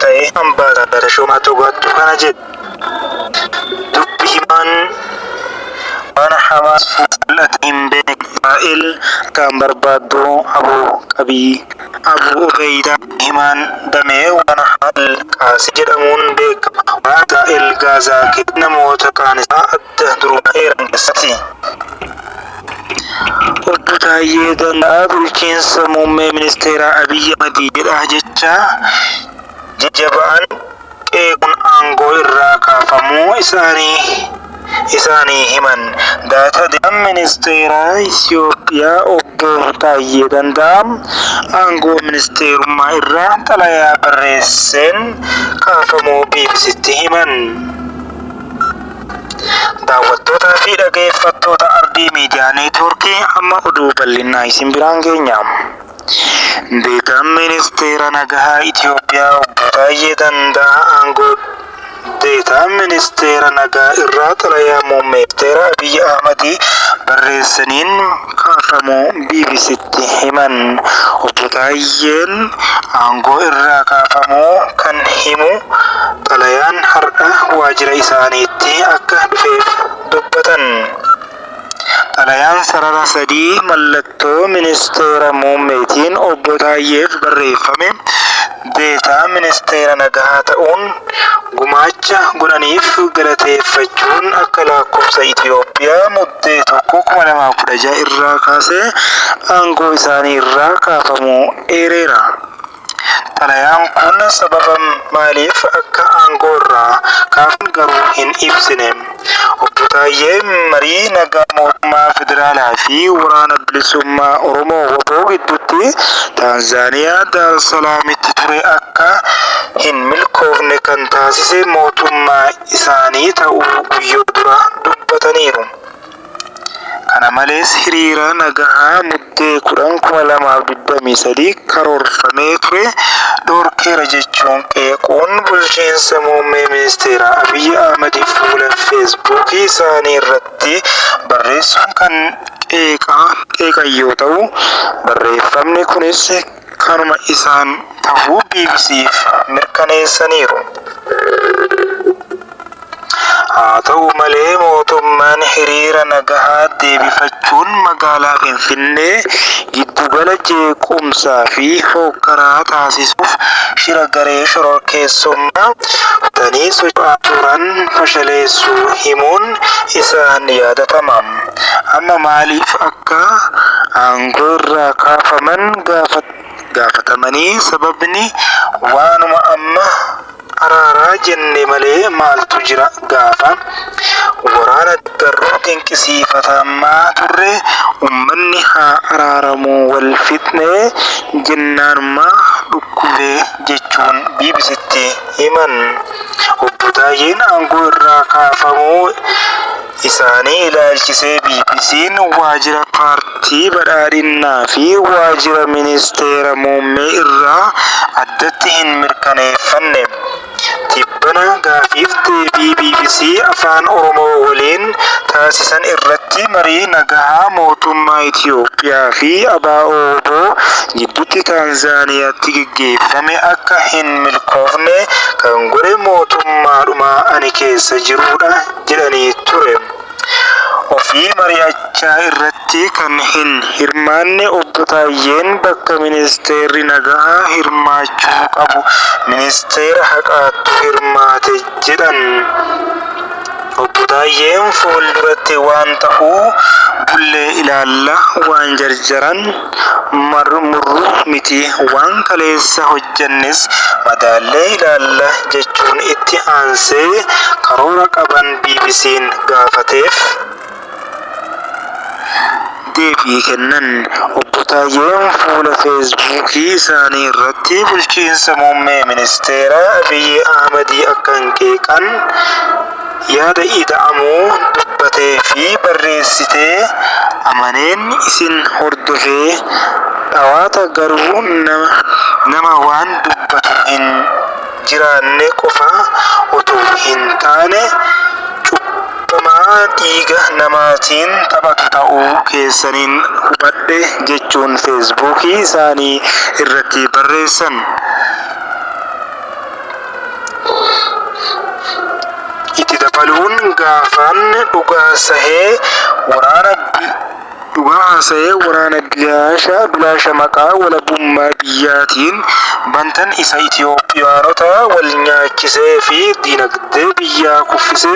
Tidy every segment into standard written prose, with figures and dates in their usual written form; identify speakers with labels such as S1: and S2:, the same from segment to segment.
S1: ta'e Ambaasaaddar Tashoomaa Togaattu kana jedhe. Dubbi himaan waraana Hamaas fuula mul'ate hin beekne Israa'el akkaan barbaaddu Abu Qabii Abu Ubeeydaa himaan damee waraana Hamaas Qaasim jedhamuun beekama. Waraana Israa'el Gaazaa keessa namoota kaan isaa adda durummaa eeran keessatti. Obbo Taayyee Danda'aa bulchiinsa muummee ministeeraa Abiyyi Ahmad jedha jecha jajjabaan qeequun aangoo irraa kaafamuu isaanii himan. Daataan ministeera Itoophiyaa Obbo Taayyee Danda'aa aangoo ministeerummaa irraa xalayaa barreesseen kaafamuu BBCtti himan. Daawwattootaa fi dhaggeeffattoota Ardii Miidiyaa Neetwoorkii, amma oduu bal'inaa isin biraan geenya. Deetaan ministeera nagahaa Itoophiyaa Obbo Taayyee Danda'aa aangoo deetaa ministeera nagaa irraa xalayaa muummee ministeera Abiyyi Ahmad barreessaniin kaafamuu BBCtti himan. Obbo Taayyeen aangoo irraa kaafamuu kan himu xalayaan har'a waajjira isaaniitti akka dhufeef dubbatan. Xalayaan sarara sadii mallattoo ministeera muummeetiin Obbo Taayyeef barreeffame deetaa ministeera nagahaa ta'uun gumaacha godhaniif galateeffachuun akka lakkoofsa Itoophiyaa Muddee 1, 2016 irraa kaasee aangoo isaanii irraa kaafamuu eereera. Xalayaan kun sababa maaliif akka aangoo irraa kaafaman garuu hin ibsine. Obbo Taayyeen marii nagaa mootummaa federaalaa fi waraana bilisummaa Oromoo WBO gidduutti Taanzaaniyaa Daar Salaamitti ture akka hin milkoofne kan taasise mootummaa isaanii ta'uu guyyoo dura dubbataniiru. Kana malees hiriira nagahaa Muddee 10, 2023 karoorfamee ture dhorkeera jechuun qeequun bulchiinsa muummee ministeera Abiyyi Ahmad fuula Feesbuukii isaanii irratti barreessuun kan qeeqan yoo ta'u, barreeffamni kunis kanuma isaan ta'uu BBCf mirkaneessaniiru. Haa ta'u malee mootummaan hiriira nagahaa deebifachuun magaalaa Finfinnee giddugala jeequmsaa fi hookkaraa taasisuuf shira garee shororkeessummaa fudhatanii socho'aa turan fashaleessuu himuun isaan yaadatama. Amma maaliif akka aangoo irraa kaafaman gaafatamanii sababni waanuma amma araaraa jenne malee maaltu jira, gaafa waraana deeggarruu dinqisiifatamaa turre, uummanni haa araaramuu, wal fixnee jennaanuma dhukkubee jechuun BBCtti himan. Obbo Taayyeen aangoo irraa kaafamuu isaanii ilaalchisee BBC'n waajjira paartii badhaadhinnaa fi waajjira ministeera muummee irraa addatti hin mirkaneeffanne. Tibbana gaafiif deebii BBC Afaan Oromoo waliin taasisan irratti marii nagahaa mootummaa Itoophiyaa fi ABO WBO gidduutti Taanzaaniyaatti geggeeffame akka hin milkoofne kan godhe mootummaadhuma ani keessa jirudha jedhanii ture. Ofii mari'achaa irratti kan hin hirmaanne Obbo Taayyeen bakka ministeerri nagahaa hirmaachuu qabu ministeera haqaattu hirmaate jedhan. Obbo Taayyeen fuulduratti waan ta'uu bullee ilaalla, waan jarjaran murru miti, waan kaleessa hojjannes madaallee ilaalla jechuun itti aansee karoora qaban BBC'n gaafateef deebii kennan. Obbo Taayyeen fuula Feesbuukii isaanii irratti bulchiinsa muummee ministeera Abiyyi Ahmadii akka hin qeeqan yaada ida'amuu dubbatee fi barreessitee amaneen isin hordofee dhawaata, garuu nama waan dubbatu hin jiraanne qofa otoo hin taane cubbamaa dhiiga namaatiin taphatu ta'uu keessaniin hubadhe jechuun Feesbuukii isaanii irratti barreessan. Itti dabaluun gaafan dhugaa sahee waraana dhugaa haasa'ee waraana bilaasha bilaasha maqaa walabummaa biyyaatiin bantan isa Itoophiyaanota wal nyaachisee fi dinagdee biyyaa kuffise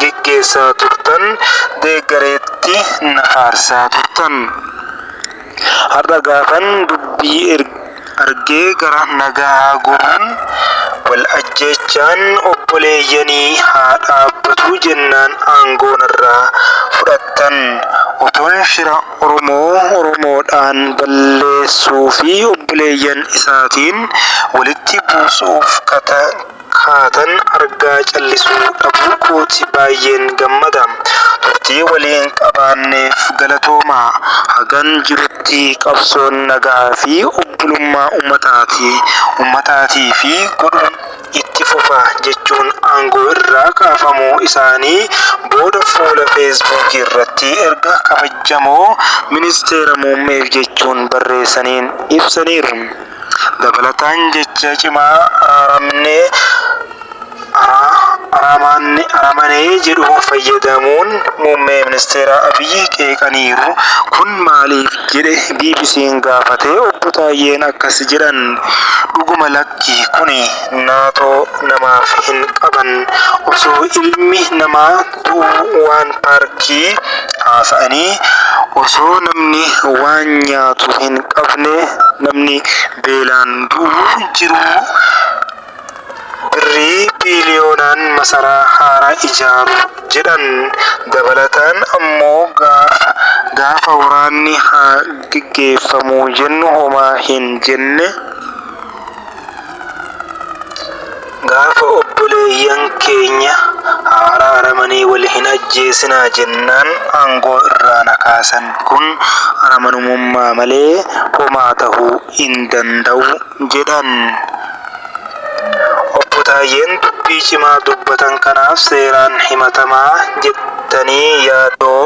S1: geggeessaa turtan deeggareetti na faarsaa turtan. Har'a gaafan dubbii argee gara nagaa goruun wal ajjeechaan obboleeyyanii haa dhaabbatu jennaan aangoo narraa fudhattan. Otoon shira Oromoo Oromoodhaan balleessuu fi obboleeyyan isaatiin walitti buusuuf kaatan argaa callisuu dhabuu kooti baay'een gammada. Turtii waliin qabaanneef galatoomaa. Hagan jirutti qabsoon nagaa fi obbolummaa ummataatii fi godhu itti fufa jechuun aangoo irraa kaafamuu isaanii booda fuula Feesbuukii irratti erga kabajamoo ministeera muummeef jechuun barreessaniin ibsaniiru. Dabalataan jecha cimaa araaramnee aramanee jedhu fayyadamuun muummee ministeera Abiyyi qeeqaniiru. Kun maaliif jedhe BBC'n gaafate Obbo Taayyeen akkas jedhan. Dhuguma lakki kuni naatoo namaaf hin qaban. Osoo ilmi namaa du'uu waan paarkii haasa'anii osoo namni waan nyaatu hin qabne namni beelaan du'uu jiruu birrii biiliyoonaan masaraa haaraa ijaaru jedhan. Dabalataan ammoo gaafa waraanni haa geggeeffamu jennu homaa hin jenne. Gaafa obboleeyyan keenya haa araaramanii wal hin ajjeesinaa jennaan aangoo irraa na kaasan. Kun aramanumummaa malee homaa tahuu hin danda'u jedhan. Obbo Taayyeen dubbii cimaa dubbatan kanaaf seeraan himatamaa jettanii yaaddoo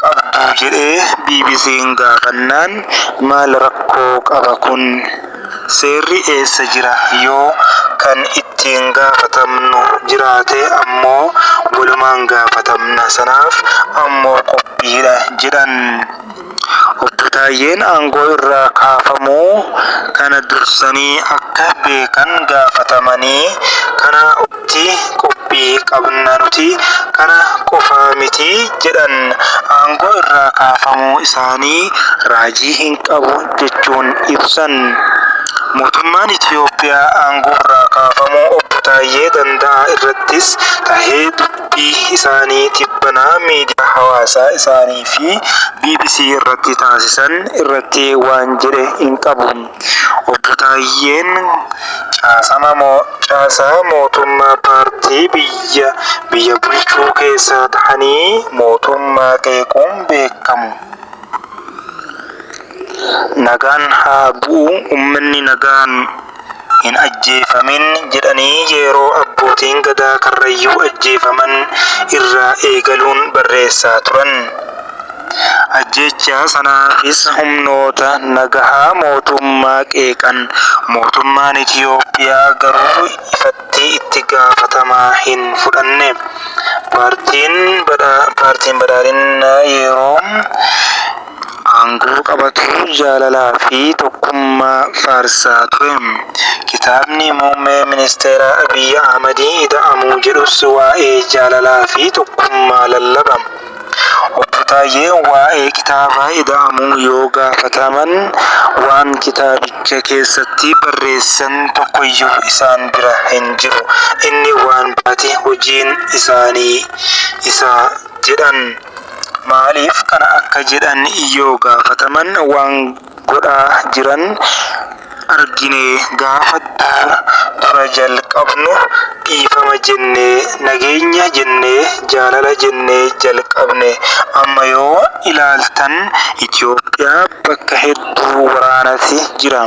S1: qabduu jedhee BBC'n gaafannaan maal rakkoo qaba kun? Seerri eessa jira? Yoo kan ittiin gaafatamnu jiraate ammoo walumaan gaafatamna sanaaf ammoo qophiidha jedhan. Obbo Taayyeen aangoo irraa kaafamuu kana dursanii akka beekan gaafatamanii kana tti qophii qabna nuti kana qofaa miti jedhan. Aangoo irraa kaafamuu isaanii raajii hin qabu jechuun ibsan. Mootummaan Itoophiyaa aangoo irraa kaafamuu Obbo Taayyee Danda'aa irrattis tahee dubbii isaanii tibbanaa miidiyaa hawaasaa isaanii fi bbc irratti taasisan irratti waan jedhe hin qabu. Obbo Taayyeen caasaa mootummaa paartii biyya biyya bulchuu keessaa tahanii mootummaa qeequun beekamu. Nagaan haa bu'u, ummanni nagaan hin ajjeefamin jedhanii yeroo abbootiin Gadaa Karrayyuu ajjeefaman irraa eegaluun barreessaa turan. Ajjeechaa sanaafis humnoota nagahaa mootummaa qeeqan. Mootummaan Itoophiyaa garuu ifatti itti gaafatamaa hin fudhanne. Paartiin Badhaadhinnaa yeroo aangoo qabatu jaalalaa fi tokkummaa faarsaa ture. Kitaabni Muummee Ministeera Abiy Ahmad Ida'amuu jedhus waa'ee jaalalaa fi tokkummaa lallaba. Obbo Taayyeen waa'ee kitaaba Ida'amuu yoo gaafataman waan kitaabicha keessatti barreessan tokkoyyuu isaan bira hin jiru. Inni waan biraati hojiin isaanii isa jedhan. Maaliif kana akka jedhan yoo gaafataman waan godhaa jiran argine gaafa dura jalqabnu dhiifama jennee, nageenya jennee, jaalala jennee jalqabne. Amma yoo ilaaltan Itoophiyaa bakka hedduu waraanati jira.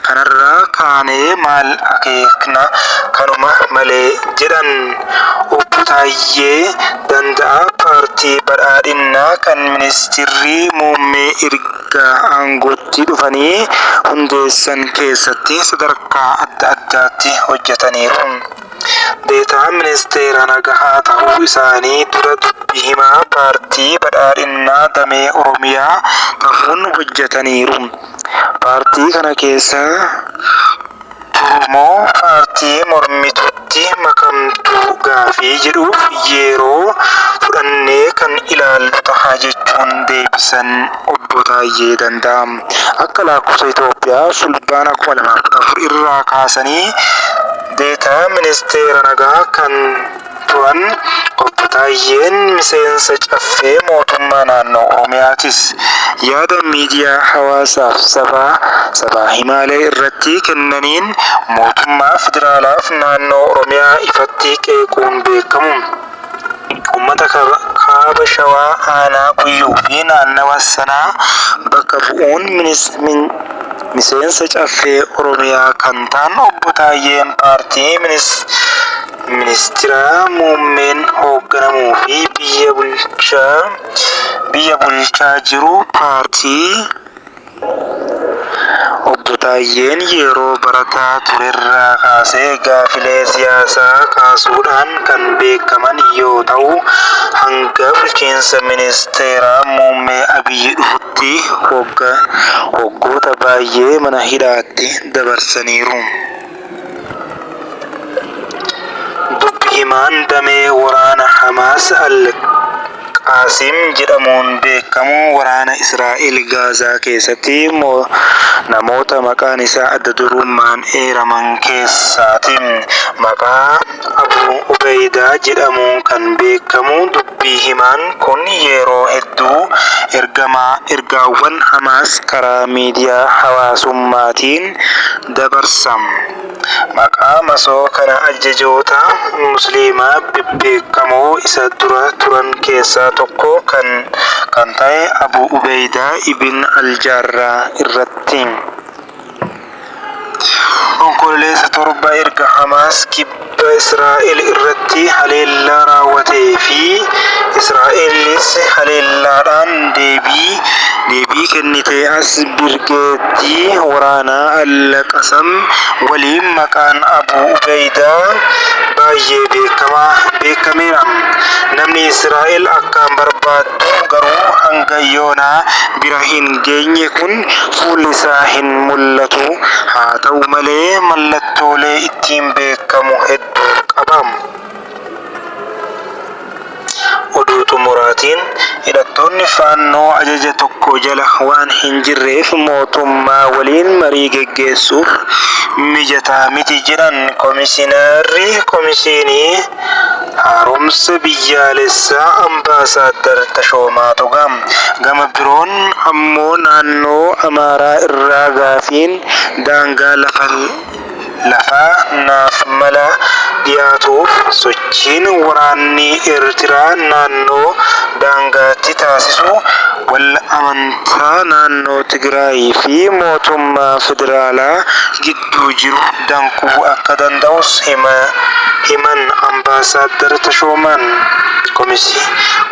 S1: Kanarraa kaanee maal akeekna kanuma malee jedhan. Obbo Taayyee Danda'aa Paartii. Paartii Badhaadhinnaa kan Ministirri Muummee erga aangootti dhufanii hundeessan keessatti sadarkaa adda addaatti hojjetaniiru. Deetaa Ministeera Nagahaa tahuu isaanii dura dubbi himaa Paartii Badhaadhinnaa damee Oromiyaa tahuun hojjetaniiru. Paartii kana keessa turumoo paartii mormituutti makamtu gaafii jedhuuf yeroo fudhannee kan ilaallu taha jechuun deebisan Obbo Taayyee Danda'aa. Akka lakkoofsa Itoophiyaa Fulbaana 2014 irraa kaasanii Deetaa Ministeera Nagaa kan turan Obbo Taayyeen miseensa Caffee Mootummaa Naannoo Oromiyaatis. Yaada miidiyaa hawaasaaf sabaa sabaa himaalee irratti kennaniin mootummaa federaalaaf naannoo Oromiyaa ifatti qeequun beekamu. Uummata Kaaba Shawaa Aanaa Kuyyuu fi naannawa sanaa bakka bu'uun miseensa Caffee Oromiyaa kan ta'an Obbo Taayyeen paartii Ministira Muummeen hoogganamuu fi biyya bulchaa jiru paartii Obbo Taayyeen yeroo barataa turerraa kaasee gaafilee siyaasaa kaasuudhaan kan beekaman yoo ta'u, hanga bulchiinsa Ministeera Muummee Abiy dhufutti waggoota baayyee mana hidhaatti dabarsaniiru. Dubbi himaan damee waraana Hamaas Al Qaasim jedhamuun beekamu waraana Israa'el Gaazaa keessatti namoota maqaan isaa adda durummaan eeraman keessaati. Maqaa Abu Ubeeydaa jedhamuun kan beekamu dubbi himaan kun yeroo hedduu ergaawwan Hamaas karaa miidiyaa hawaasummaatiin dabarsa. Maqaa masoo kana ajajoota Musliimaa bebbeekamoo isa dura turan keessaa tokko kan kan ta'e Abu Ubeeydaa ibn al-Jaarraa irratti. Onkololeessa 7 erga Hamaas kibba Israa'el irratti haleellaa raawwatee fi Israa'elis haleellaadhaan deebii deebii kennitee as Birgeedii Waraanaa Al-Qasam waliin maqaan Abu Ubeeydaa baayyee beekamaa beekameera. Namni Israa'el akkaan barbaaddu garuu hanga yoonaa bira hin geenye kun fuulli isaa hin mul'atu. Haa ta'u malee mallattoolee ittiin beekamu hedduu qaba. Oduu xumuraatiin, hidhattoonni Faannoo ajaja tokko jala waan hin jirreef mootummaa waliin marii geggeessuuf mijataa miti jedhan Komishinarri Komishinii Haaromsa Biyyaalessaa Ambaasaaddar Tashoomaa Togaa. Gama biroon ammoo naannoo Amaaraa irraa gaafiin daangaa lafa lafaa naaf mala dhiyaatuuf sochiin waraanni Eertiraa naannoo daangaatti taasisu wal amantaa naannoo Tigraay fi mootummaa federaalaa gidduu jiru danquu akka danda'us himan Ambaasaaddar Tashoomaan.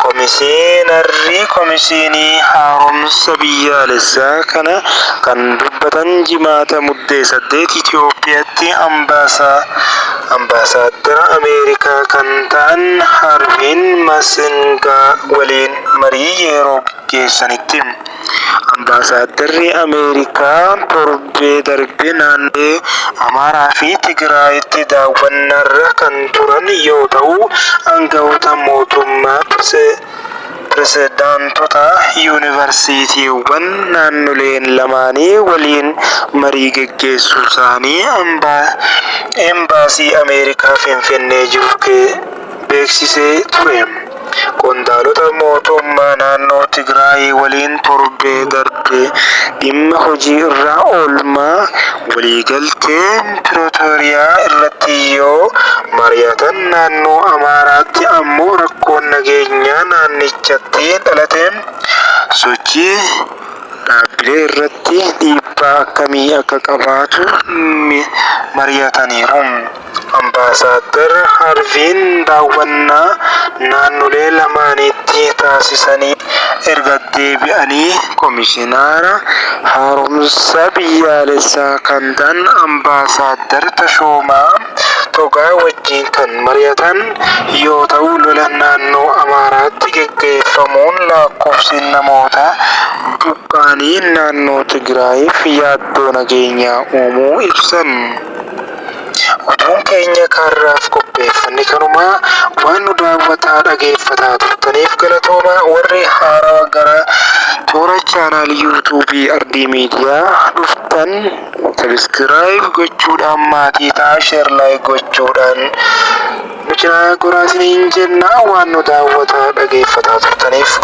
S1: Komishinarri Komishinii Haaromsa Biyyaalessaa kana kan dubbatan Jimaata Muddee 8 Itoophiyaatti Ambaasaaddara Ameerikaa kan ta'an Harviin Masingaa waliin marii yeroo gaggeessanitti. Ambaasaaddarri Ameerikaa torbee darbe naannolee Amaaraa fi Tigraayitti daawwannaarra kan turan yoo ta'u, aangawoota mootummaa, pirezidaantota yuunivarsiitiiwwan naannoleen lamaanii waliin marii geggeessuusaanii Embaasii Ameerikaa Finfinnee jiru beeksisee ture. Qondaalota mootummaa naannoo Tigraay waliin torbee darbe dhimma hojii irra oolmaa waliigaltee Piritooriyaa irratti yoo mari'atan naannoo Amaaraatti ammoo rakkoon nageenyaa naannichatti dhalate sochii dhaabbilee irratti dhiibbaa akkamii akka qabaatu mari'ataniiru. Ambaasaaddar Harviin daawwannaa naannolee lamaanitti taasisanii erga deebi'anii Komishinara Haaromsa Biyyaalessaa kan ta'an Ambaasaaddar Tashoomaa Togaa wajjin kan mari'atan yoo ta'u, lola naannoo Amaaraatti geggeeffamuun lakkoofsi namoota buqqa'anii naannoo Tigraayiif yaaddoo nageenyaa uumuu ibsan. Oduun keenya kaarraaf qopheeffanne kanuma. Waan nu daawwataa dhageeffataa turtaniif galatooma. Warri haarawa gara toora chaanaal yuutuubii Ardii Miidiyaa dhuftan subscribe gochuudhaan maatii ta'aa, share, like gochuudhaan nu cinaa goraa isiniin jenna. Waan nu daawwataa dhageeffataa turtaniif